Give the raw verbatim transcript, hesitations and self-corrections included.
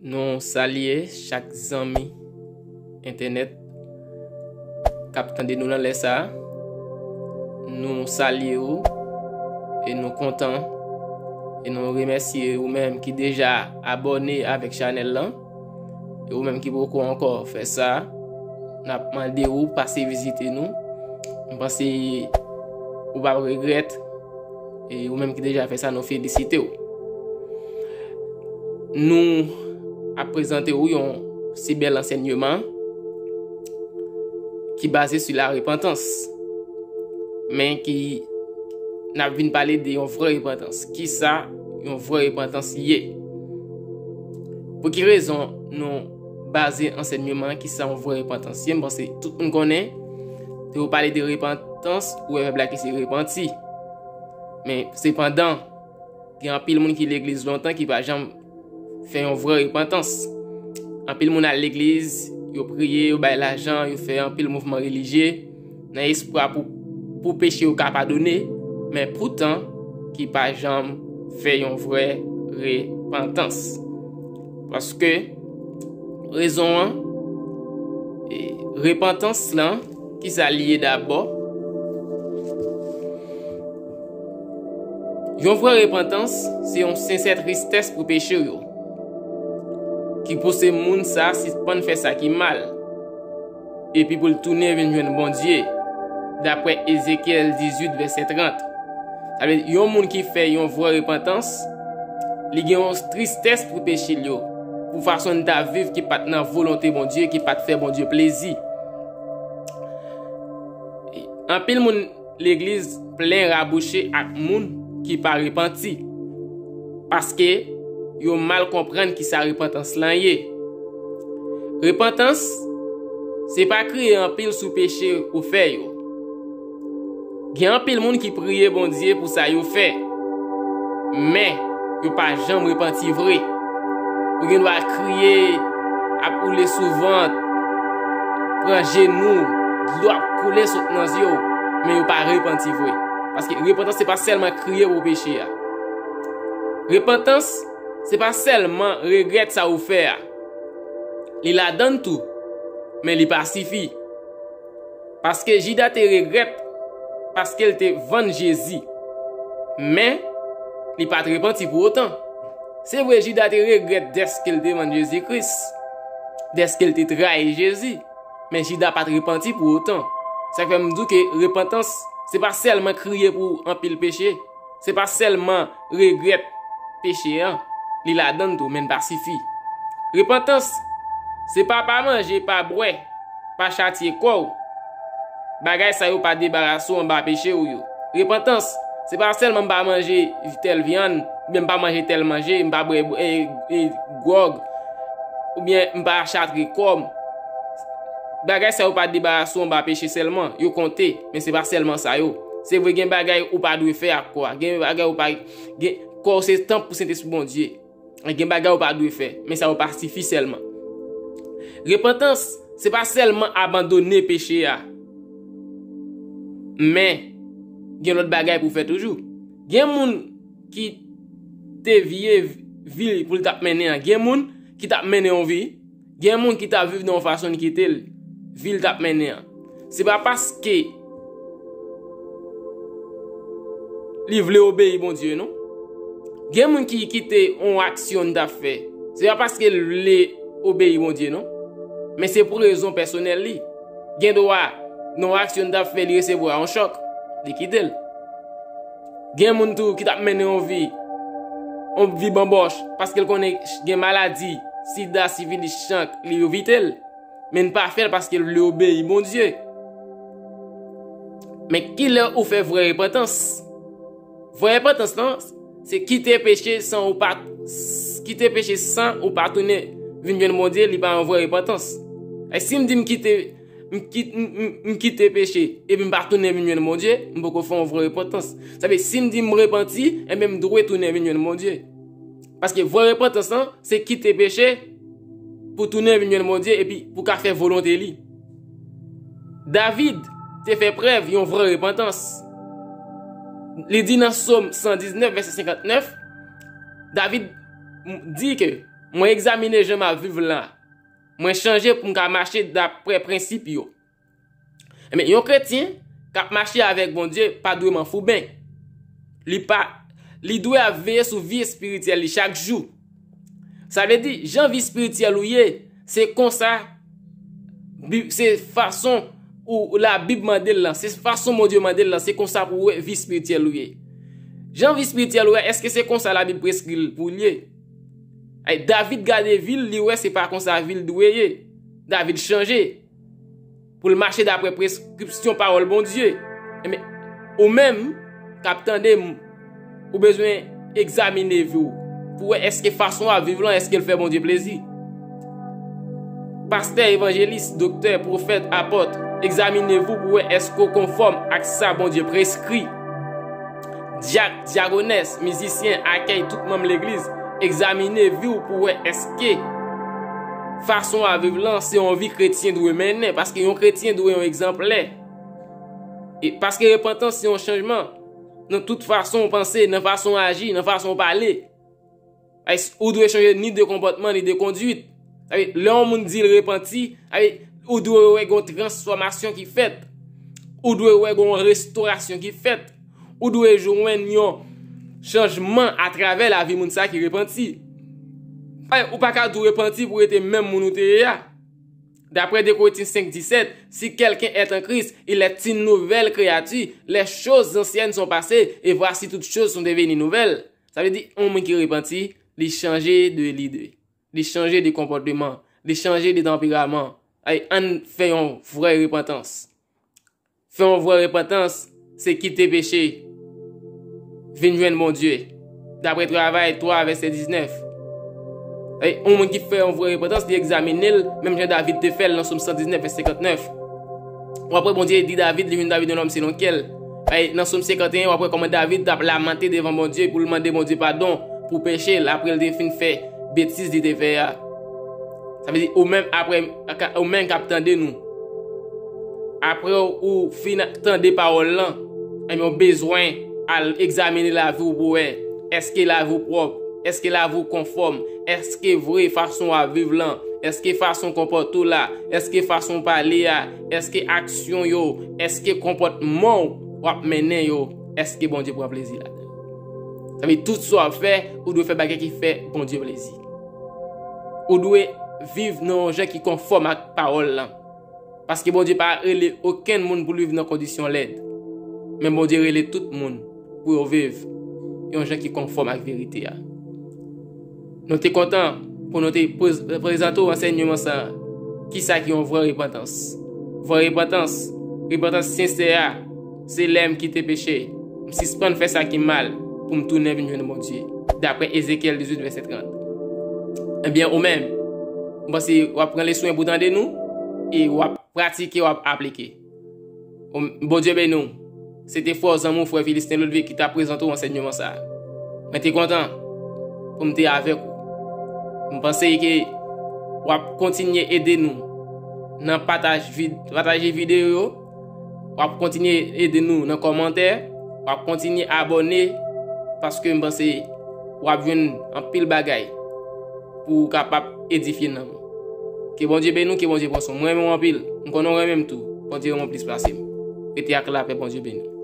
Nou salye chak zanmi entènèt k ap tande nou nan lè sa a. Nou salye ou e nou kontan e nou remèsye ou menm ki deja abòne avèk chanèl lan. E ou menm ki poko ankò fè sa, n ap mande ou pase vizite nou. M panse ou p ap regrèt. E ou menm ki deja fè sa, nou felisite w. Nou ap prezante w yon si bèl ansèyman ki baze sou la repantans, men ki n ap vin pale de yon vrè repantans. Kisa yon vrè repantans ye? Pou ki rezon nou baze ansèyman ki sa yon vrè repantans ye? M panse tout moun konnen, te ou pale de repantans, ou wè vèb la ki se repanti. Men sepandan, gen anpil moun ki legliz lontan ki pa janm fè yon vrè repantans. Anpil moun al legliz, yo priye, yo bay lajan, yo fè anpil mouvman relijye nan espwa pou, pou peche yo ka padone, men poutan ki pa janm fè yon vrè repantans. Paske rezon an, e, repantans lan, kisa li ye dabò? Yon vrè repantans se yon sensè tristès pou peche w yo, ki pouse moun sa a sispann fè sa ki mal, epi pou l tounen vin jwenn Bondye, daprè Ezekyèl dizuit, vèsè trant. Sa vle di, yon moun ki fè yon vrè repantans, li gen yon tristès pou peche l yo, pou fason l ta viv ki pa t nan volonte Bondye, ki pa t fè Bondye plezi. Anpil moun legliz plen rabouche ak moun ki pa repanti, paske yo mal konprann kisa repantans lan ye. Repantans, se pa kriye anpil sou peche ou fè yo. Gen anpil moun ki priye Bondye pou sa yo fè, men yo pa janm repanti vre. Ou gen dwa kriye, ap woule sou vant, pran jenou, dlo ap koule sot nan zye w, men yo pa repanti vre. Paske repantans se pa sèlman kriye pou peche a. Repantans se pa sèlman regrèt sa ou fè a. Li ladann tou, men li pa sifi. Paske Jida te regrèt paske l te vann Jezi. Men, li pa t repanti pou otan. Se vre, Jida te regrèt dèske l te vann Jezi Kris, dèske l te trayi Jezi, men Jida pa t repanti pou otan. Sa k fè m di w ke repantans, se pa sèlman kriye pou anpil peche. Se pa sèlman regrèt peche an, li ladann tou, men l pa sifi. Repantans, se pa pa manje, pa bwè, pa chatye kò w. Bagay sa yo pa debarase w anba peche w yo. Repantans, se pa sèlman m pa manje tèl vyann, oubyen m pa manje tèl manje, m pa bwè, e, e, gwòg, oubyen m pa chatye kò m. Bagay sa yo pa debarase w anba peche sèlman, yo konte, men se pa sèlman sa yo. Se vre, gen bagay ou pa dwe fè ak kò a. Gen bagay ou pa, gen, kò w se tanp pou Sentespri Bondye. Gen bagay ou pa dwe fè, men sa yo pa sifi sèlman. Repantans, se pa sèlman abandone peche a, men gen lòt bagay pou fè toujou. Gen moun ki te vye vi pou l t ap mennen an. Gen moun ki t ap mennen yon vi, gen moun ki t ap viv nan yon fason l kite l, vi l t ap mennen an. Se pa paske li vle obeyi Bondye, non. Gen moun ki kite yon aksyon l t ap fè. Se pa paske l vle obeyi Bondye, non. Men se pou rezon pèsonèl li. Gen dwa, nan yon aksyon l t ap fè, li resevwa yon chòk. Li kite l. Gen moun tou ki t ap mennen yon vi, yon vi banbòch, paske l konnen gen maladi, sida, sifilis, chank, li evite l. Men l pa fè l paske l vle obeyi Bondye. Men kilè ou fè vrè repantans? Vrè repantans lan, se kite peche san ou pa, kite peche san ou pa tounen vin jwenn Bondye, li pa yon vrè repantans. E si m di m kite, m kit-, m, m, m kite peche, epi m pa tounen vin jwenn Bondye, m poko fè yon vrè repantans. Sa vle, si m di m repanti, enben m dwe tounen vin jwenn Bondye. Paske vrè repantans lan, se kite peche pou tounen vin jwenn Bondye, epi pou ka fè volonte li. David te fè prèv yon vrè repantans. Li di nan Sòm san diznèf, vèsè senkantnèf, David m-, di ke Mwen egzamine jan m ap viv la. Mwen chanje pou m ka mache dapre prensip yo. Ebyen, yon kretyen k ap mache avèk Bondye pa dwe manfouben. Li pa, li dwe ap veye sou vi espirityèl li chak jou. Sa vle di, jan vi espirityèl ou ye, se konsa, Bi- se fason ou Labib mande l lan, se fason Bondye mande l lan, se konsa pou w wè vi espirityèl ou ye. Jan vi espirityèl ou ye, èske se konsa Labib preskri l pou l ye? Ay, David gade vi l, li wè se pa konsa vi l dwe ye. David chanje pou l mache dapre preskripsyon pawòl Bondye. Ebyen, ou menm k ap tande m, ou bezwen egzamine vi w pou wè èske fason w ap viv lan, èske l fè Bondye plezi. Pastè, evanjelis, doktè, pwofèt, apòt, egzamine vi w pou wè èske w konfòm ak sa Bondye preskri. Dyak, dyakonès, mizisyen, akèy, tout manm legliz, egzamine vi w pou wè èske fason w ap viv lan se yon vi kretyen dwe mennen, paske yon kretyen dwe yon egzanplè. E paske repantans se yon chanjman nan tout fason w panse, nan fason w aji, nan fason w pale. Ay, ou dwe chanje ni de konpòtman, ni de kondwit. Sa vle, lè yon moun di l repanti, ay, ou dwe wè gen yon transfòmasyon ki fèt. Ou dwe wè gen yon restorasyon ki fèt. Ou dwe jwenn yon chanjman atravè lavi moun sa ki repanti. Ay, ou pa ka di w repanti pou rete menm moun ou te ye a. D'après deux Corinthiens cinq dix-sept, si quelqu'un est en Christ, il est une nouvelle créature. Les choses anciennes sont passées, et voici toutes choses sont devenues nouvelles. Sa vle di, yon moun ki repanti, li chanje de lide, li chanje de konpòteman, li chanje de tanperaman. Ay, ann fè yon vrè repantans. Fè yon vrè repantans, se kite peche, vin jwenn Bondye. Daprè Travay twa, vèsè diznèf. Ay, yon moun ki fè yon vrè repantans, li egzamine l, menm jan David te fè l nan Sòm san diznèf, vèsè senkantnèf. W ap wè Bondye di David, li vin David yon nonm selon kè l. Ay, nan Sòm senkanteyen, w ap wè kòman David t ap lamante devan Bondye pou l mande Bondye padon pou peche l, apre l te fin fè betiz li te fè a. Sa vle di, ou menm apre, ou menm k ap tande nou, apre ou fin tande pawòl lan, ebyen, ou bezwen al egzamine lavi w pou wè, èske lavi w pwòp, èske lavi w konfòm, èske vre fason w ap viv lan, èske fason w konpòte w la, èske fason w pale a, èske aksyon yo, èske konpòtman w w ap mennen yo, èske Bondye pran plezi ladan l. Sa vle di, tout sa w ap fè, ou dwe fè bagay ki fè Bondye plezi. Ou dwe viv nan yon jan ki konfòm ak pawòl lan. Paske Bondye pa rele okenn moun pou l viv nan kondisyon lèd. Men Bondye rele tout moun pou yo viv yon jan ki konfòm ak verite a. Nou te kontan pou nou te prez- prezante w ansèyman sa a. Kisa ki yon vrè repantans? Vrè repantans, repantans sensè a, se lè m kite peche, m sispann fè sa ki mal pou m tounen vin jwenn Bondye, daprè Ezekyèl dizuit, vèsè trant. Ebyen, ou menm, m panse w ap pran leson an pou tande nou, e w ap pratike, w ap aplike. Ou- Bondye beni w. Se te frè w, zanmi w, frè Philistin Ludwig ki t ap prezante w ansèyman sa a. Mwen te kontan pou m te avèk ou. M panse ke w ap kontinye ede nou nan pataj vid- pataje videyo yo. W ap kontinye ede nou nan kòmantè. W ap kontinye abòne, paske m panse w ap jwenn anpil bagay pou w kapab edifye nanm ou. Ke Bondye beni w, ke Bondye pran swen w. Mwen renmen w anpil. M konnen w renmen m tou. Bondye renmen w plis pase m. Rete ak lapè, Bondye beni w.